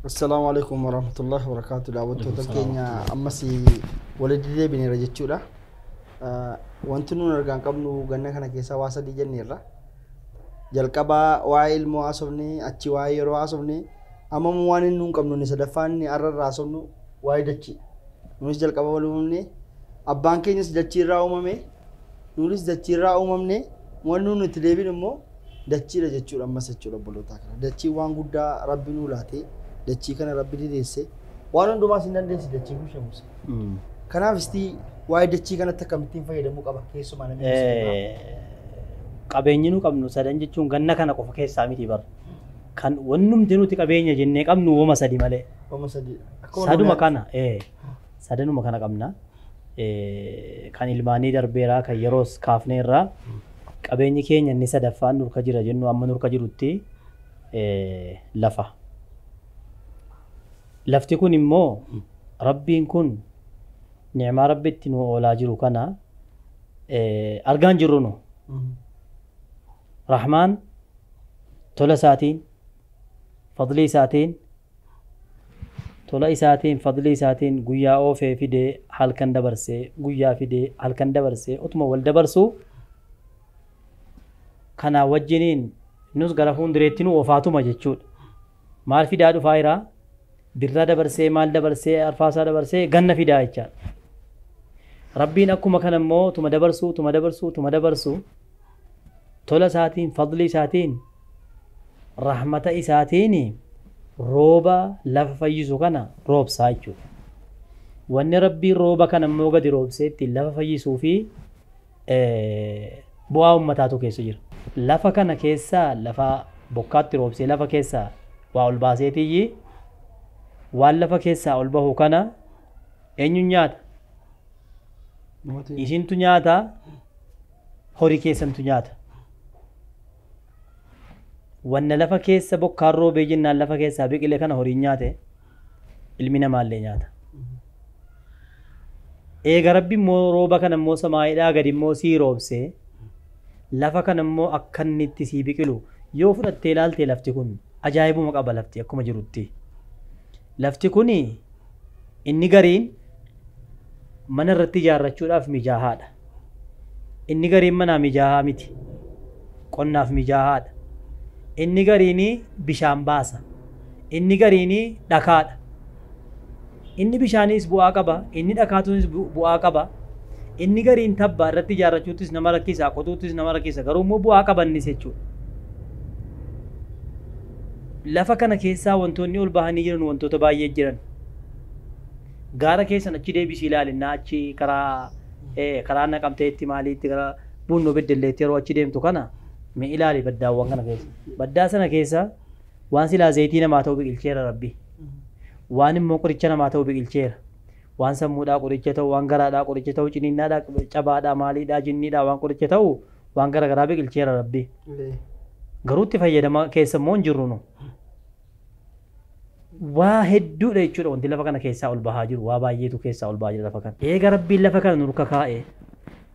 Assalaamu alaikum warahmatullahi wabarakatuh. Daawwattoota keenya ammas walitti deebineera jechuudha. Wanti nuun argaan qabnu ganna kana keessaa waa sadii jenneerra. Jalqabaa waa'ee ilmoo haasofne, achi waa'ee yeroo haasofne, amma immoo waan inni nuun qabnu inni sadaffaan inni har'a irraa haasofnu waa'ee dachii. Nunis jalqaba wal uumamne, abbaan keenyas dachii irraa uumame, nuunis dachii irraa uumamne, wanni nuun itti deebinu immoo dachiidha jechuudha ammas jechuudha obboloota kana. Dachii waan guddaa Rabbi nuu laate, dachii kana Rabbi dideesse, waan hundumaas hin dandeessi dachii kun shemusa. Kanaaf istii waa'ee dachii kanatti akkamittiin fayyadamuu qaba keessumaa namni musliimaa. Qabeenyi nu qabnu sadan jechuun ganna kana qofa keessaa miti bara. Kan wannumti nuti qabeenya jennee qabnu woma sadi malee. Wama sadiidha. Saduma kana sadanuma kana qabna. Kan ilmaanii darbeeraa kan yeroos kaafneerraa qabeenyi keenya inni sadaffaan nurka jira jennu amma nurka jirutti lafa. Lafti kun immoo Rabbiin kun ni'maa Rabbitti nu oolaa jiru kana argaan jirru nu. Rahmaan tola isaatiin fadlii isaatiin tola isaatiin fadlii isaatiin guyyaa oofee fidee halkan dabarsee guyyaa fidee halkan dabarsee utuma wal dabarsuu kanaa wajjiniin nus gara fuuldureetti nu oofaatuma jechuudha. Maal fidaa dhufaa jiraa? Birraa dabarsee maal dabarsee arfaasaa dabarsee ganna fidaa jechaadha. Rabbiin akkuma kana immoo tuma dabarsuu tuma dabarsuu tuma dabarsuu tola isaatiin fadlii isaatiin rahmata isaatiin rooba lafa fayyisu kana roobsaa jechuudha. Wanni Rabbiin rooba kana immoo gadi roobsee ittiin lafa fayyisuu fi bu'aa uummataatu keessa jira. Lafa kana keessaa lafa bokkaatti roobsee lafa keessaa waa ol baaseetiyyi waan lafa keessaa ol bahu kana eenyuun nyaata? Isintu nyaata, horii keessantu nyaata. Wanna lafa keessa bokkaan roobee jennaan lafa keessaa biqile kana horiin nyaate ilmi namaallee nyaata. Eega Rabbi immoo rooba kana immoo samaayiidhaa gadi immoo sii roobsee lafa kana immoo akka inni itti sii biqilu yoo fudhattee ilaalte lafti kun ajaa'ibuma qaba lafti akkuma jirutti. Lafti kun inni gariin mana irratti ijaarrachuudhaaf mijaahaadha. Inni gariin manaa mijaahaa miti. Qonnaaf mijaahaadha. Inni gariin bishaan baasa. Inni gariin dhakaadha. Inni bishaanis bu'aa qaba. Inni dhakaatunis bu'aa qaba. Inni gariin tabba irratti ijaarrachuuttis nama rakkisa, qotuuttis nama rakkisa. Garuu immoo bu'aa qaba innis jechuudha. Lafa kana keessaa wantoonni ol bahanii jiran wantoota baay'ee jiran. Gaara keessan achi deebisii ilaalinnaa achi karaa naqamteetti maaliitti gara bunnoo beddelleetti yeroo achi deemtu kana mee ilaali baddaawwan kana keessa. Baddaa sana keessa waan silaa zayitii namaa ta'u biqilcheera Rabbi. Waan immoo qoricha namaa ta'u biqilcheera. Waan sammuudhaa qoricha ta'u, waan garaadhaa qoricha ta'u, ciniinnaadhaa, cabaadhaa, maaliidhaa, jinniidhaa waan qoricha ta'u waan garaagaraa biqilcheera Rabbi. Garuu itti fayyadama keessa immoo hin jirru nu. Waa hedduudha jechuudha wanti lafa kana keessaa ol bahaa jiru, waa baay'eetu keessaa ol bahaa jira lafa kana. Eega Rabbiin lafa kana nurka kaa'e,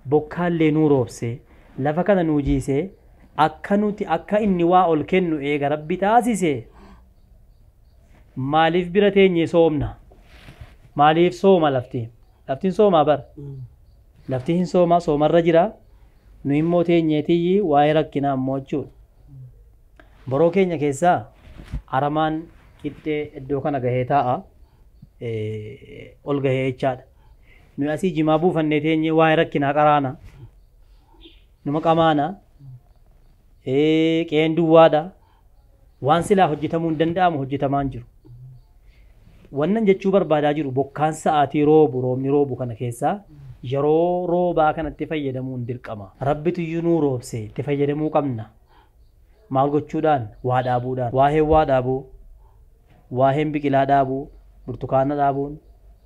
bokkaallee nuu roobsee, lafa kana nuu jiisee, akka nuti akka inni waa ol kennu eega Rabbi taasise maaliif bira teenyee soomna? Maaliif sooma lafti? Laftiin soomaa bara. Lafti hin soomaa soomarra jira. Nu immoo teenyeetiyyi waa'ee rakkinaa immoo jechuudha. Boroo keenya keessaa aramaan qixxee iddoo kana gahee taa'a ol gahee jechaadha. Nuyi asii jimaa buufannee teenyee waa'ee rakkinaa qaraana. Numa qamaana. Qe'een duwwaadha. Waan silaa hojjetamuu hin danda'amu hojjetamaa hin jiru. Wannan jechuu barbaadaa jiru bokkaan sa'aatii roobu roobni roobu kana keessaa yeroo roobaa kanatti fayyadamuun dirqama. Rabbitu iyyuu nuu roobse itti fayyadamuu qabna. Maal gochuudhaan? Waa dhaabuudhaan. Waa'een waa dhaabuu, waa'een biqilaa dhaabuu, burtukaana dhaabuun,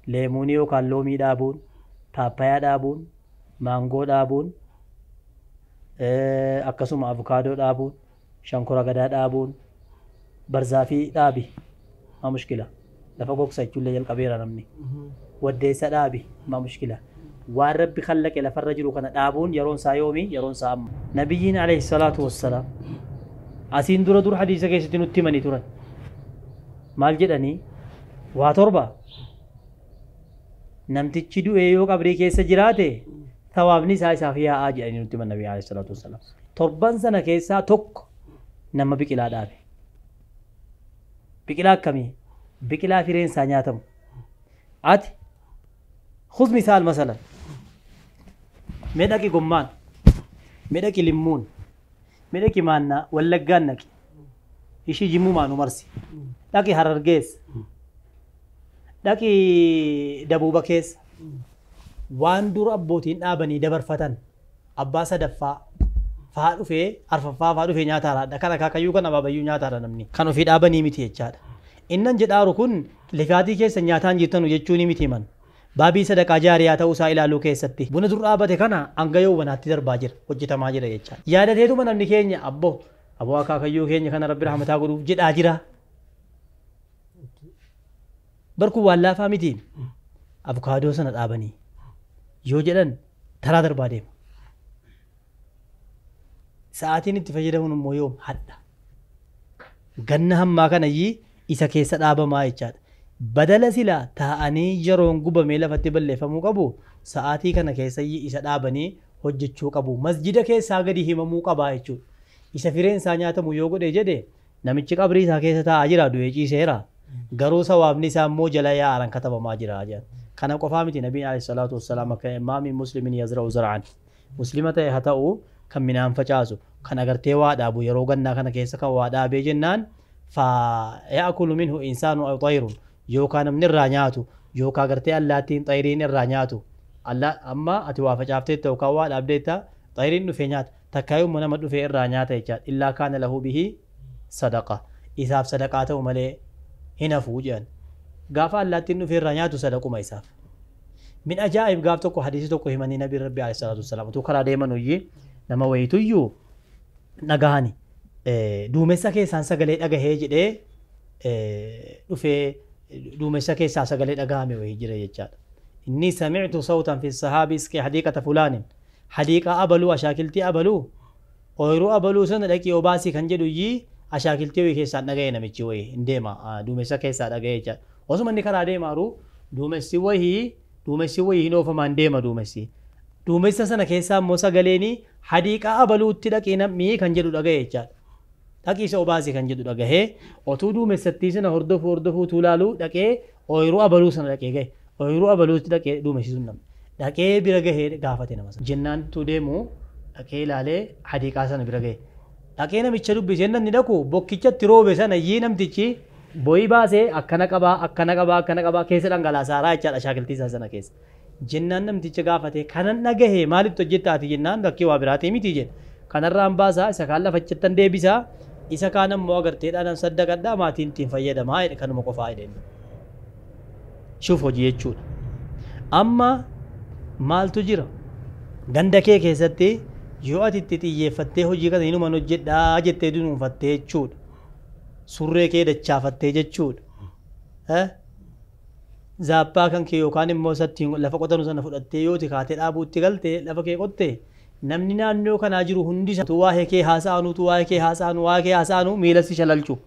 leemuunii yookaan loomii dhaabuun, paappayaa dhaabuun, maangoo dhaabuun, akkasuma avukaadoo dhaabuun, shankora gadaa dhaabuun, barzaafii dhaabi. Maa mushkila. Lafa gogsa jechuullee jalqabeera namni. Waddeessa dhaabi. Maa mushkila. Waan Rabbi khallaqe lafarra jiru kana dhaabuun yeroon isaa yoomi? Yeroon isaa amma. Nabiyyiin alayhi salaatu wassalaam asiin dura dur hadiisa keessatti nutti himanii turan. Maal jedhanii waa torba namtichi du'ee yoo qabrii keessa jiraate thawaabni isaa isaaf yaa'aa jedhanii nutti himan Nabii alayhi salaatu wassalaam. Torban sana keessaa tokko nama biqilaa dhaabe. Biqilaa akkamii? Biqilaa fireen isaa nyaatamu. Ati khuz misaal masalan. Mee dhaqi gommaan, mee dhaqi limmuun, mee dhaqi maannaa wallaggaan naqi. Ishii jimmuu maanu marsi. Dhaqi harargeessa. Dhaqi dabuuba keessa. Waan dura abbootiin dhaabanii dabarfatan abbaa sadaffaa faa dhufee arfaffaa faa dhufee nyaataadha. Kan akaakayyuu kan abaabayyuu nyaataadha namni. Kan ofii dhaabanii miti jechaadha. Innan jedhaaru kun lifaatii keessa nyaataan jirtanu jechuun miti man. Baabii sadaqaa jaariyaa ta'uu isaa ilaaluu keessatti. Buna dur dhaabate kana hanga yoowwanaatti darbaa jira hojjetamaa jira jechaadha. Yaadateetuma namni keenya abbo aboo akaakayyuu keenya kana rabbi rahmataa godhuuf jedhaa jira. Barkuu waan laafaa miti. Abukaadoo sana dhaabanii yoo jedhan taraa darbaa deema. Sa'aatiin itti fayyadamuun immoo yoom hadha. Ganna hammaa kanayyii isa keessa dhaabamaa jechaadha. Badala silaa taa'anii yeroon gubamee lafatti balleeffamuu qabu sa'aatii kana keessa isa dhaabanii hojjechuu qabu. Masjida keessaa gadi himamuu qabaa jechuudha. Isa fireen isaa nyaatamu yoo godhe jedhe namichi qabrii isaa keessa taa'aa jira du'ee ciiseera. Garuu sawaabni isaa immoo jala yaa'an katabamaa jira jedha. Kana qofaa miti Nabiin alayhi salaatu wassalaam akka imaamiin muslimin yazra'u zar'an. Muslima ta'e haa ta'u kan midhaan facaasu kan agartee waa dhaabu yeroo gannaa kana keessa kan waa dhaabee jennaan fa ya'kulu minhu insaanu aw xayrun yookaan namni irraa nyaatu yookaan agartee allaattiin xayriin irraa nyaatu. Amma ati waa facaafteetta yookaan waa dhaabdeetta xayriin dhufee nyaata takkaayuu nama dhufee irraa nyaata jechaadha. Illaa kaana lahu bihi sadaqa. Isaaf sadaqaa ta'u malee hin hafuu jedhan. Gaafa allaattiin dhufee irraa nyaatu sadaquma isaaf. Min ajaa'ib gaaf tokko hadiisi tokko himanii Nabii Rabbi alayhi salaatu wassalaam utuu karaa deeman hoyyii nama wayituyyuu dhagahani duumessa keessaan sagalee dhagahee jedhee dhufee duumessa keessaa sagalee dhagahame wayii jira jechaadha. Inni sami'tu sawtan fi sahaabi iski hadiiqata fulaanin hadiiqaa abaluu ashaakiltii abaluu ooyiruu abaluu sana dhaqii obaasii kan jedhu iyyii ashaakiltii wayii keessaan dhagahee namichi wayii hin deema duumessa keessaa dhagahee jechaadha. Osuma inni karaa deemaaru duumessi wayii hin oofamaan deema duumessi. Duumessa sana keessaa immoo sagaleeni hadiiqaa abaluutti dhaqii namni kan jedhu dhagahee jechaadha. Dhaqii isa obaasii kan jedhu dhagahee otuu duumessattii sana hordofuu tuulaaluu dhaqee ooyiruu abaluu sana dhaqee gahe. Ooyiruu abaluutti dhaqee duumessi sun namni. Dhaqee bira gahee gaafate nama sana. Jennaan tu deemu dhaqee ilaalee hadiiqaa sana bira gahe. Dhaqee namicha dubbisee namni dhaqu bokkichatti roobe sana iyyii namtichi boyii baasee akkana qabaa akkana qabaa akkana qabaa keessa dhangalaasaa jechaadha shaakiltii isaa sana keessa. Jennaan namticha gaafate kanan dhagahee maalitti hojjettaati jennaan bakkee waa biraatii miti jedhe. Kanarraan baasaa isa kaan lafachattan deebisaa isa kaan ammoo agarteedhaan saddaqadhaa maatiin ittiin fayyadamaa jedhe kanuma qofaa jedhe. Shuuf hojii jechuudha. Amma maaltu jira? Ganda kee keessatti yoo ati itti xiyyeeffattee hojii kana hinuman hojjedhaa jettee dunuunfattee jechuudha. Surree kee dachaafattee jechuudha. Zaappaa kan kee yookaan immoo isatti lafa qotanu sana fudhattee yoo kaatee dhaabuutti galtee lafa kee qottee namni naannoo kanaa jiru hundi isaa waa'ee kee haasa'anu waa'ee kee haasa'anu waa'ee kee haasa'anu miila si shalalchu.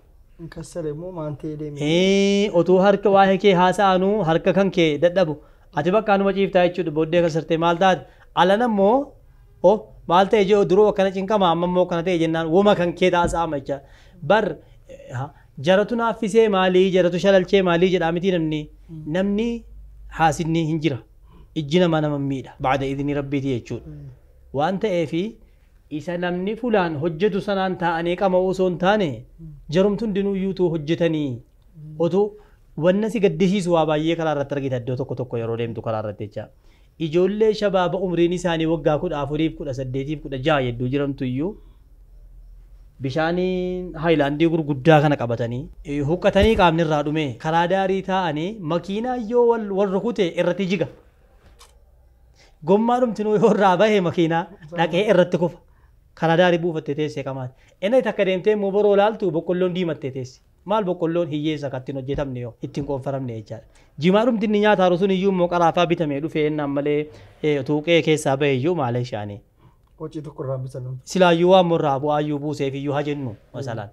Kassare immoo maantee deemee. Otuu harka waa'ee kee haasa'anu harka kan kee dadhabu ati bakka anuma ciiftaa jechuudha booddee kassartee maal taate alan ammoo maal ta'e jiru duruu akkana cinqama amma immoo akkana ta'e jennaan woma kan kee taasa'ama jecha bar jaratu naaffisee maalii jaratu shalalchee maalii jedhaa miti namni haasidni hin jira ijji namaa nama miidha ba'ada idni rabbiiti jechuudha. Waan ta'eefi isa namni fulaan hojjetu sanaan taa'anii qama'uu osoo hin taane jarumtu hundinuu iyyuutuu hojjetanii otuu wanna si gaddisiisu waa baay'ee karaa irratti argita iddoo tokko tokko yeroo deemtu karaa irratti jecha. Ijoollee shabaaba umriin isaanii waggaa 14 18 16 hedduu jirantu iyyuu bishaanii haayilaandii gurguddaa kana qabatanii huqqatanii qaamni irraa dhume karaa daarii taa'anii makiinaa yoo wal rukute irratti jiga. Gommaa dhumtinuu yoo irraa bahe makiinaa dhaqee irratti kufa. Karaa daarii buufattee teessee qamaati. Inni takka deemtee immoo boroo laaltu boqqolloon diimattee teessi. Maal boqqolloon hiyyeessa kan ittiin hojjetamne yoo ittiin qoonfaramne jechaadha. Jimaa dhumti inni nyaata sun iyyuu immoo qaraafaa bitamee dhufee innaan malee tuuqee keessaa bahe iyyuu maala ishaanii. Hojii tokko irraa bitan. Silaayyuu waan morraa bu'aayyuu buuseef iyyuu haa jennu masalaan.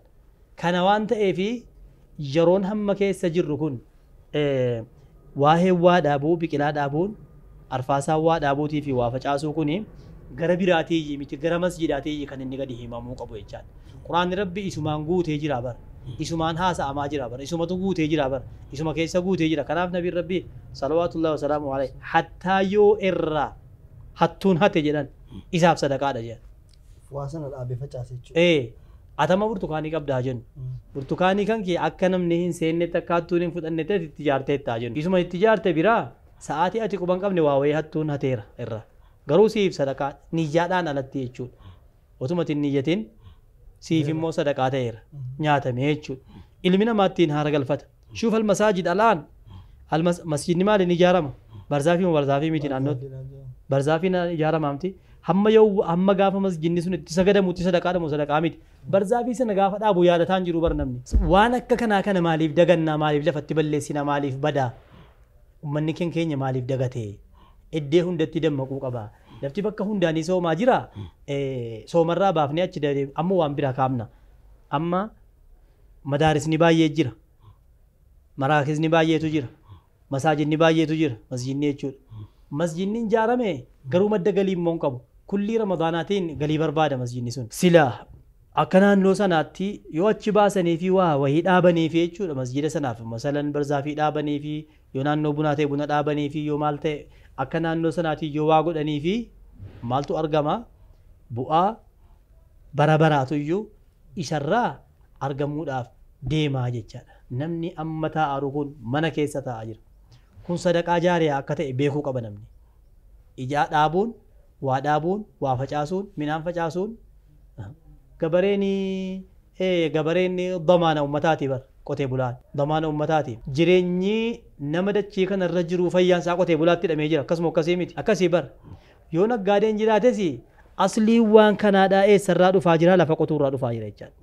Kana waan ta'eefi Yeroon hamma keessa jirru kun waa'ee waa dhaabuu biqilaa dhaabuun arfaasaa waa dhaabuutii fi waa facaasuu kuni gara biraatii miti gara masjidaatii kan inni gadi himamuu qabu jechaadha. Quraanni Rabbi isumaan guutee jira bara. Isumaan haasa'amaa jira bara. Isumatu guutee jira bara. Isuma keessa guutee jira. Kanaaf Nabiin Rabbi salawaatullahi wasalaamu alayhi hattaa yoo irraa hattuun hate jedhan isaaf sadaqaadha jedhan. Waa sana dhaabee facaase jechuudha. Atama burtukaanii qabdaa jennu. Burtukaanii kan kee akka namni hin seennetti akka hattuun hin fudhannetti itti ijaarteettaa jennu. Isuma itti ijaarte biraa sa'aatii ati quban qabne waa wayii hattuun hateera irra. Garuu siif sadaqaa niyyaadhaan alatti jechuudha. Otuma ati hin niyyatin siif immoo sadaqaa ta'eera. Nyaatamee jechuudha. Ilmi namaa ittiin haara galfata. Shuuf almasaajid alaan. Masjidni maaliin ijaarama? Barzaafii moo barzaafii miti naannootti? Barzaafiin ijaarama miti. Hamma yoo hamma gaafa masjidni sun itti sagadamu itti sadaqaadha moo sadaqaa miti. Barzaafii sana gaafa dhaabu yaadataan jiru bar namni. Waan akka kanaa kana maaliif dagannaa maaliif lafatti balleessina maaliif badaa? Uummanni keenya maaliif dagatee? Iddee hundatti dammaquu qaba. Lafti bakka hundaanii soomaa jira. Soomarraa baafnee achi amma waan biraa kaafna. Amma madaarisni baay'ee jira. Maraakisni baay'eetu jira. Masaajidni baay'eetu jira. Masjidni jechuudha. Masjidni ijaarame garuu madda galii immoo hin qabu. Kullii Ramadaanaatiin galii barbaada masjidni sun. Sila akka naannoo sanaatti yoo achi baasanii fi waa wayii dhaabanii fi jechuudha masjida sanaaf masalan barzaafii dhaabanii fi yoo naannoo bunaa ta'e buna dhaabanii fi yoo maal ta'e akka naannoo sanaatti yoo waa godhanii fi maaltu argama bu'aa bara baraatu iyyuu isarraa argamuudhaaf deemaa jechaadha. Namni amma taa'aa kun mana keessa taa'aa jira. Kun sadaqaa jaariyaa akka ta'e beekuu qaba namni. Ijaa dhaabuun, waa dhaabuun, waa facaasuun, midhaan facaasuun gabareen damaana uummataati bar qotee bulaan damaana uummataati. Jireenyi nama dachii kanarra jiru fayyaan isaa qotee bulaatti hidhamee jira. Akkasuma akkasii miti. Akkasii bar yoo naggaadeen jiraates aslii waan kanaadhaa eessarraa dhufaa jira lafa qotuurraa dhufaa jira jechaadha.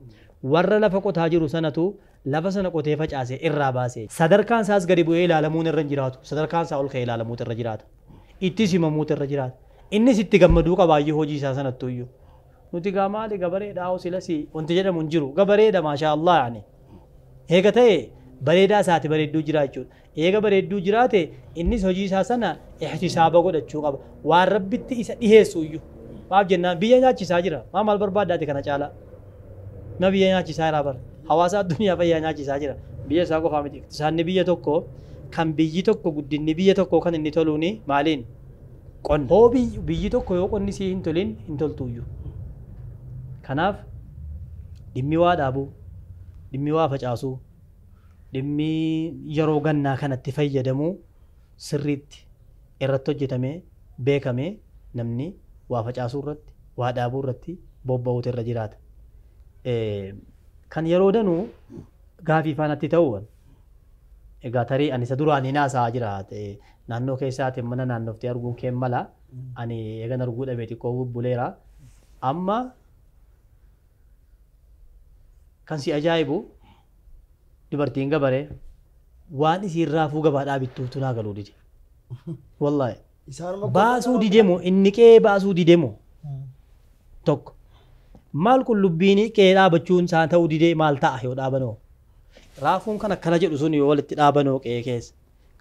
Warra lafa qotaa jiru sanatu lafa sana qotee facaase irraa baase. Sadarkaan isaas gadi bu'ee ilaalamuun irra hin jiraatu. Sadarkaan isaa ol ka'ee ilaalamuutu irra jiraata. Ittis himamuutu irra jiraata. Innis itti gammaduu qabaayyuu hojii isaa sanattu iyyuu. Nuti gaa maali gabareedha hoo silasii wanti jedhamu hin jiru. Gabareedha maashaa Allah yaani. Eega ta'e bareedaa isaati bareedduu jira jechuudha. Eega bareedduu jiraate innis hojii isaa sana ihtisaaba godhachuu qaba. Waan Rabbitti isa dhiheessu iyyuu. Maaf jennaan biyya nyaachisaa jira. Maa maal barbaaddaati kana caalaa? Na biyya nyaachisaa jira bara. Hawaasa addunyaa fayyaa nyaachisaa jira. Biyya isaa qofaa miti. Isaanni biyya tokko kan biyyi tokko guddinni biyya tokko kan inni toluuni maaliin? Qonna. Hoo biyyi tokko yoo qonni sii hin tolin hin toltu iyyuu. Kanaaf dhimmi waa dhaabuu, dhimmi waa facaasuu, dhimmi yeroo gannaa kanatti fayyadamuu sirriitti irratti hojjetamee beekamee namni waa facaasuu irratti, waa dhaabuu irratti bobba'uutu irra jiraata. Kan yeroo danuu gaafii faanatti ta'u egaa tarii ani isa duraan hin haasa'aa jira. Naannoo keessaatiin mana naannoftee arguun kee mala. Ani eegan arguu dhabee xiqqoo bubbuleera. Amma kan si ajaa'ibu dubartiin gabaree waan isiin raafuu gabaadhaa bittuutu naa galuu dide. Wallaahi. Baasuu didemo inni qe'ee baasuu didemo tokko. Maal qullubbiin qe'ee dhaabachuun isaa ta'uu didee maal ta'a yoo dhaabanoo? Raafuun kan akkana jedhu sun yoo walitti dhaabanoo qe'ee keessa.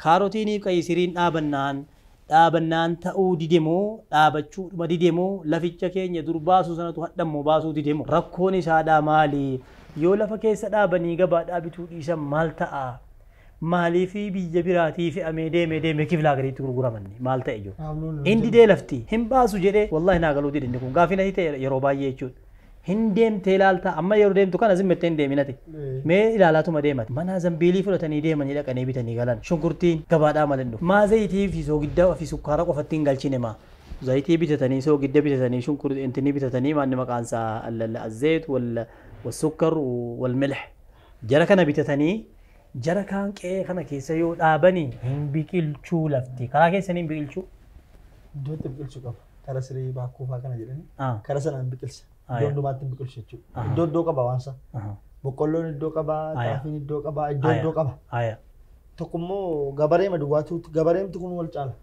Kaarotiin qayyisiriin dhaabannaan ta'uu didemoo dhaabachuudhuma didemoo laficha keenya dur baasuu sanatu hadhammoo baasuu didemoo. Rakkoon isaadhaa maali? Yoo lafa keessa dhaabanii gabaadhaa bituu dhiisan maal ta'a? Maaliif biyya biraatii fe'amee deemee deemee kiflaa gadiitti gurguramanni maal ta'e jiru? Hin didee lafti hin baasu jedhee wallaahi naa galuu dide inni kun gaafii natti ta'e yeroo baay'ee jechuudha. Hin deemtee ilaalta amma yeroo deemtu kana zimmettee hin deeminati. Mee ilaalaatuma deemati. Mana zambiilii fudhatanii deemanii dhaqanii bitanii galan. Shunkurtiin gabaadhaa malee dhufu. Maa zayitii fi soogiddaa fi sukkaara qofatti hin galchine maa. Zayitii bitatanii soogidda bitatanii shunkurtii intinni bitatanii maanni maqaan isaa azzeet wal sukkar wal milh. Jara kana bitatanii jara kaan qe'ee kana keessa yoo dhaabanii hin biqilchuu lafti. Karaa keessanii hin biqilchuu. Iddootti biqilchuu qaba. Karaa siree baakuu fa'aa kana jedhanii karaa sanaan biqilcha. Iddoo hundumaatti biqilchu jechuudha. Iddoo iddoo qaba waan isaa. Boqqolloon iddoo qaba, xaafiin iddoo qaba, iddoo iddoo qaba. Tokkommoo gabaree maduwaatu gabareemtu kun wal caala.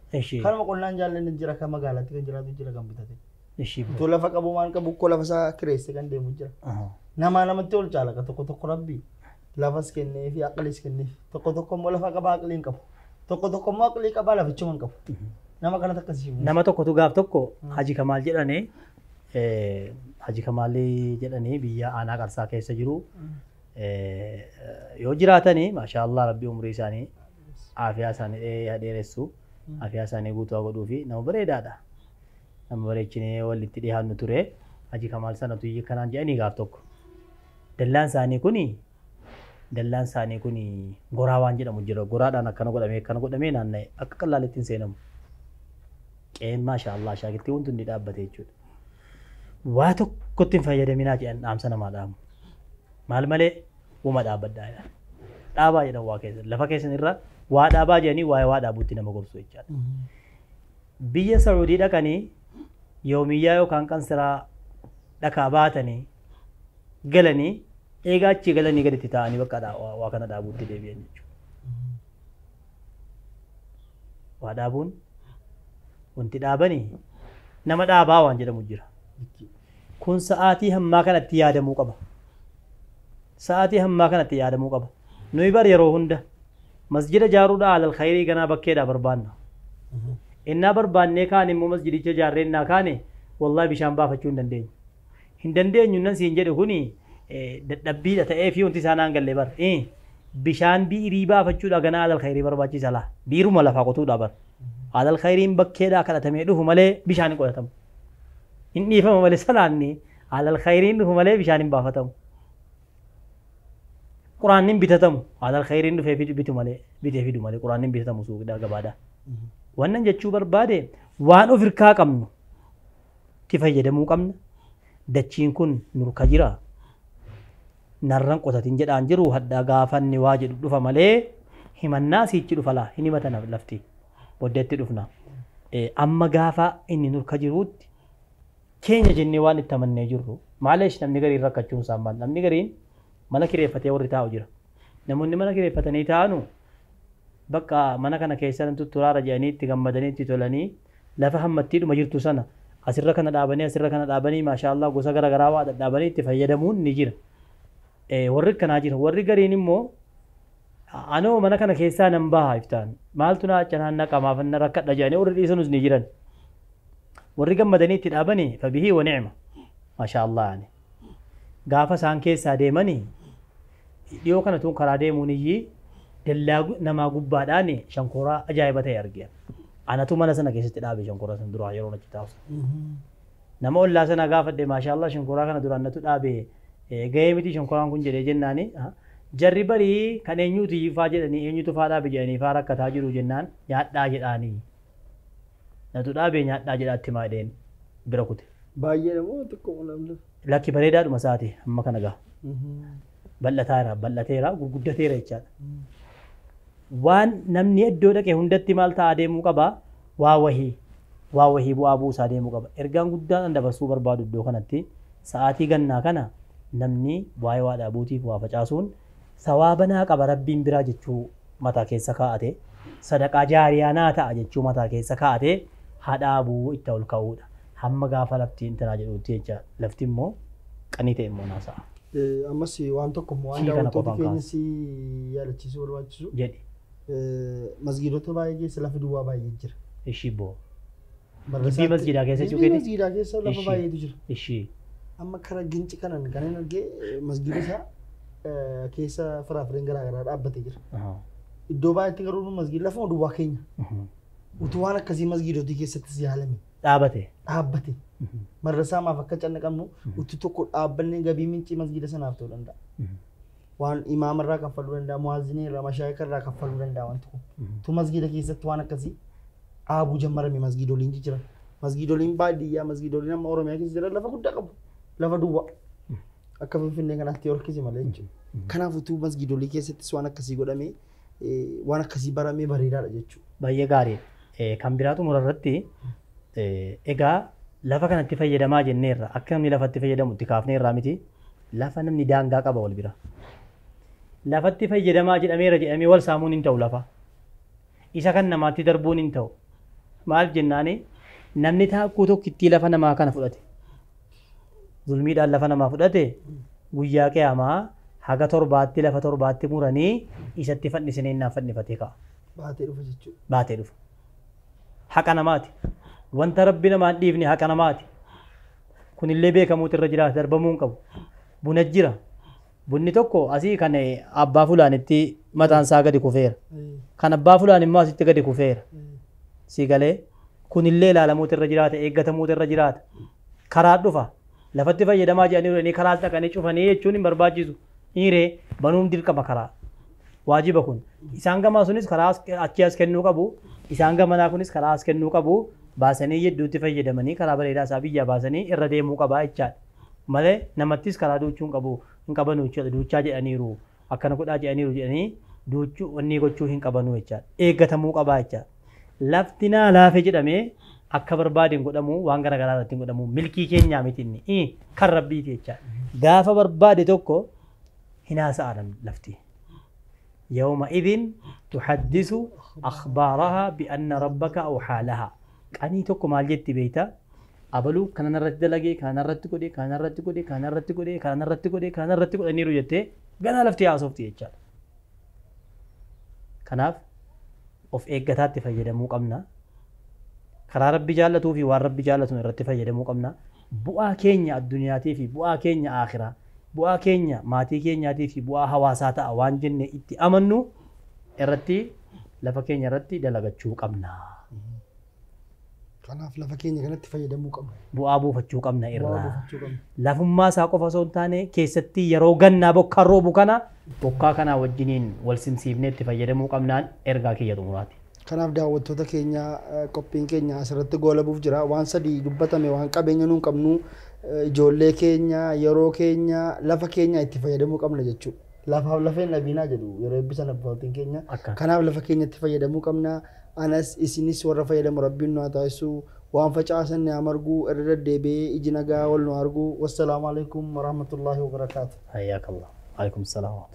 Kanuma qonnaan jaallanni jira kan magaalaatti kan jiraatu jira kan bitate. Itoo lafa qabu waan qabu koo lafa isaa kireessee kan deemu jira. Namaa namatti wal caala kan tokko tokko rabbi. Lafas kennee fi aqliis kenneef. Tokko tokko immoo lafa qabaa aqlii hin qabu. Tokko tokko immoo aqlii qabaa lafichuma hin qabu. Nama kanatti akkasii. Nama tokkotu gaaf tokko Haji Kamaal jedhanii Haji Kamaal jedhanii biyya aanaa Qarsaa keessa jiru. Yoo jiraatanii maashaallah rabbi umrii isaanii aafiyaa isaanii dheeressu aafiyaa isaanii guutuu haa godhuu fi nama bareedaadha. Nama bareechinee walitti dhiyaannu ture. Haji Kamaal sanatu kanaan jedhanii gaaf tokko. Dallaan isaanii kuni goraa waan jedhamu jira. Goraadhaan akkana godhamee naanna'e akka qallaalitti hin seenamu. Qe'een maashaallah shaakiltii wanti hundi dhaabbate jechuudha. Waa tokkotti hin fayyadaminaa jedhan dhaamsa namaa dhaamu. Maal malee uuma dhaabbadhaa jedhan. Dhaabaa jedhan waa keessa lafa keessan irra waa dhaabaa jedhanii waa'ee waa dhaabuutti nama gorsu jechaadha. Biyya Sacuudii dhaqanii yoomiyyaa yookaan qansiraa dhakaa baatanii galanii eegaa achii galanii gaditti taa'anii bakka waa kana dhaabuutti deebi'an jechuudha. Waa dhaabuun wanti dhaabanii nama dhaabaa waan jedhamu jira. Kun sa'aatii hammaa kanatti yaadamuu qaba. Sa'aatii hammaa kanatti yaadamuu qaba. Nuyi bar yeroo hunda masjida ijaaruudhaa alal khayrii ganaa bakkeedhaa barbaanna. Innaa barbaannee kaan immoo masjidicha ijaarree innaa kaane wallahi bishaan baafachuu hin dandeenyu. Hin dandeenyu nan siin jedhu kuni dadhabbiidha ta'ee fi wanti isaan hangallee bar. Bishaan biirii baafachuudha ganaa alal khayrii barbaachisa laa. Biiruma lafaa qotuudha bar. Alal khayriin bakkeedhaa kadhatamee dhufu malee bishaan hin qodatamu. Hin dhiifama malee salaanni alal khayriin dhufu malee bishaan hin baafatamu. Quraanni hin bitatamu. Alal khayriin dhufee bitu malee bitee fidu malee quraanni hin bitatamu suuqidhaa gabaadhaa. Wannan jechuu barbaade waan of hirkaa qabnu itti fayyadamuu qabna. Dachiin kun nurka jira. Narran qotatin jedhaan jiru haddaa gaafanni waa jedhu dhufa malee himannaa siichi dhufa laa hin himatan lafti. Booddeetti dhufna. Amma gaafa inni nurka jiruutti keenya jennee waan itti amannee jirru maaleesh namni gariin rakkachuun isaan maal namni gariin mana kireeffatee warri taa'u jira. Namoonni mana kireeffatanii taa'anu bakka mana kana keessa namtu turaara jedhanii itti gammadanii itti tolanii lafa hammattiidhuma jirtu sana asirra kana dhaabanii maashaallah gosa garaagaraa waa dhadhaabanii itti fayyadamuun ni jira. Warri kanaa jira. Warri gariin immoo anoo mana kana keessaa nan baha iftaan maaltu na achanaan naqamaaf na rakkadha jedhanii warri dhiisanus ni jiran. Warri gammadanii itti dhaabanii fabihii wa ni'ma maashaallah yani. Gaafa isaan keessaa deemanii dhiyoo kana tun karaa deemuun iyyii dallaa namaa gubbaadhaan shankooraa ajaa'iba ta'e argee. Anatu mana sana keessatti dhaabe shankooraa sana duraa yeroo achi taa'u. Nama ollaa sana gaafadhe maashaallah shankooraa kana duraan natu dhaabe gahee miti shankooraan kun jedhee jennaani jarri barii kan eenyuutu faa jedhanii eenyutu faa dhaabe jedhanii faa rakkataa jiru jennaan nyaadhaa jedhaanii. Natu dhaabe nyaadhaa jedhaatti maa jedheen bira kute. Baay'ee namoo xiqqoo namni. Lakki bareedaadhuma isaati amma kana gaha. Bal'ataara bal'ateera gurguddateera jechaadha. Waan namni iddoo dhaqe hundatti maal ta'aa deemuu qaba waa wahii bu'aa buusaa deemuu qaba. Ergaan guddaan an dabarsuu barbaadu iddoo kanatti sa'aatii gannaa kana namni waa'ee waa dhaabuutiif waa facaasuun sawaabanaa qaba rabbiin biraa jechuu mataa keessa kaa'ate sadaqaa jaariyaa naa ta'a jechuu mataa keessa kaa'ate haa dhaabuu itti ol ka'uudha. Hamma gaafa lafti intanaa jedhutti jecha lafti immoo qanii ta'e immoo naasa'a. Ammas waan tokko immoo waan daawwattoota keenyas yaadachiisuu barbaachisu. Jedhi. Masgiidota baay'ee keessa lafa duwwaa baay'ee jira. Ishii boo. Gibbii masgiidaa keessa jechuu keeti? Gibbii masgiidaa keessa lafa baay'eetu jira. Ishii. Amma karaa ginci kanan kan hin argee masgiida isaa keessa firaafireen garaagaraa dhaabbatee jira. Iddoo baay'eetti garuu masgiida lafuma duwwaa keenya. Utuu waan akkasii masgiidotii keessattis yaalame. Dhaabate. Dhaabbate. Madrasaa maaf akka cannaqamnu utuu tokko dhaabbannee gabii mincii masgiida sanaaf ta'uu danda'a. Waan imaamarraa kaffaluu danda'a, muwaazinii irraa, mashaayika irraa kaffaluu danda'a wanti kun. Utuu masgiida keessatti waan akkasii dhaabuu jammarame masgiidoliin jira. Masgiidoliin baadiyyaa, masgiidoliin amma Oromiyaa keessa jiran lafa guddaa qabu. Lafa duwwaa. Akka Finfinnee kanaatti horkisi malee jechuudha. Kanaaf utuu masgiidolii keessattis waan akkasii godhamee waan akkasii baramee bareedaadha jechuudha. Baay'ee gaariidha. Kan biraa xumura irratti egaa lafa kanatti fayyadamaa jenneerra akka namni lafatti fayyadamu itti kaafneerraa miti lafa namni daangaa qaba wal bira. Lafatti fayyadamaa jedhameera jedhamee wal saamuun hin ta'u lafa. Isa kan namaatti darbuun hin ta'u. Maal jennaani namni taakkuu tokkittii lafa namaa kana fudhate. Zulmiidhaan lafa namaa fudhate guyyaa qiyaamaa Haga torbaatti lafa torbaatti muranii isatti fannisanii innaan fannifatee ka'a. Baatee dhufa jechuudha. Baatee dhufa. Haqa namaati. Wanta rabbi namaan dhiifne haqa namaati. Kunillee beekamuutu irra jiraata darbamuu hin qabu. Buna jira. Bunni tokko asii kan abbaa fulaanitti mataan isaa gadi kufeera. Kan abbaa fulaan immoo asitti gadi kufeera. Si galee kunillee ilaalamuutu irra jiraata eeggatamuutu irra jiraata. Karaa dhufa. Lafatti fayyadamaa jedhanii karaa dhaqanii cufanii jechuun hin barbaachisu. Dhiiree banuun dirqama karaa. Waajiba kun. Isaan gamaa sunis karaa achi as kennuu qabu. Isaan gamanaa kunis karaa as kennuu qabu. Baasanii jidduutti fayyadamanii karaa bareedaa isaa biyyaa baasanii irra deemuu qabaa jechaadha. Malee namattis karaa duuchuu hin qabu hin qabanu jechuudha. Duuchaa jedhaniiru akkana godhaa jedhaniiru jedhanii duuchuu wanni gochuu hin qabanu jechaadha. Eeggatamuu qabaa jechaadha. Lafti naa laafe jedhamee akka barbaadeen godhamu waan garaagaraa irratti hin godhamu milkii keenyaa miti inni kan rabbiiti jechaadha. Gaafa barbaade tokko hin haasa'an lafti. يومئذ تحدث أخبارها بأن ربك أوحى لها. قاني tokko maal jetti beektaa? Abaluu kana narratti dalagee, kana narratti godhe, kana narratti godhe, kana narratti godhe, kana narratti godhe, kana narratti godhaniiru jettee ganaa lafti haasofti jechaadha. Kanaaf of eeggataatti fayyadamuu qabna. Karaa rabbi jaallatuu fi waan rabbi jaallatu irratti fayyadamuu qabna. Bu'aa keenya addunyaatii fi bu'aa keenya akhiraa, bu'aa keenya maatii keenyaatii fi bu'aa hawaasaa ta'a waan jenne itti amannu irratti lafa keenya irratti dalagachuu qabna. Kanaaf lafa keenya kanatti fayyadamuu qabna. Bu'aa buufachuu qabna irraa. Lafummaa isaa qofa osoo hin taane keessatti yeroo gannaa bokkaan roobu kana bokkaa kanaa wajjiniin wal simsiifnee itti fayyadamuu qabnaan ergaa kiyya xumuraati. Kanaaf daawwattoota keenya qophiin keenya asirratti goolabuuf jira. Waan sadii dubbatame waan qabeenya nuun qabnu ijoollee keenya yeroo keenya lafa keenya itti fayyadamuu qabna jechuudha. Lafaaf lafeen dhabiinaa jedhu yeroo eebbisan abbootiin keenya. Kanaaf lafa keenya itti fayyadamuu qabna. Anas isinis warra fayyadamu rabbiin nu haa taasisu. Waan facaasan ni margu irra deddeebi'ee iji nagaa wal nu argu. Wassalaamu alaikum warahmatullaahi wabarakaatu. Hayyakallah. Alaikum salaam.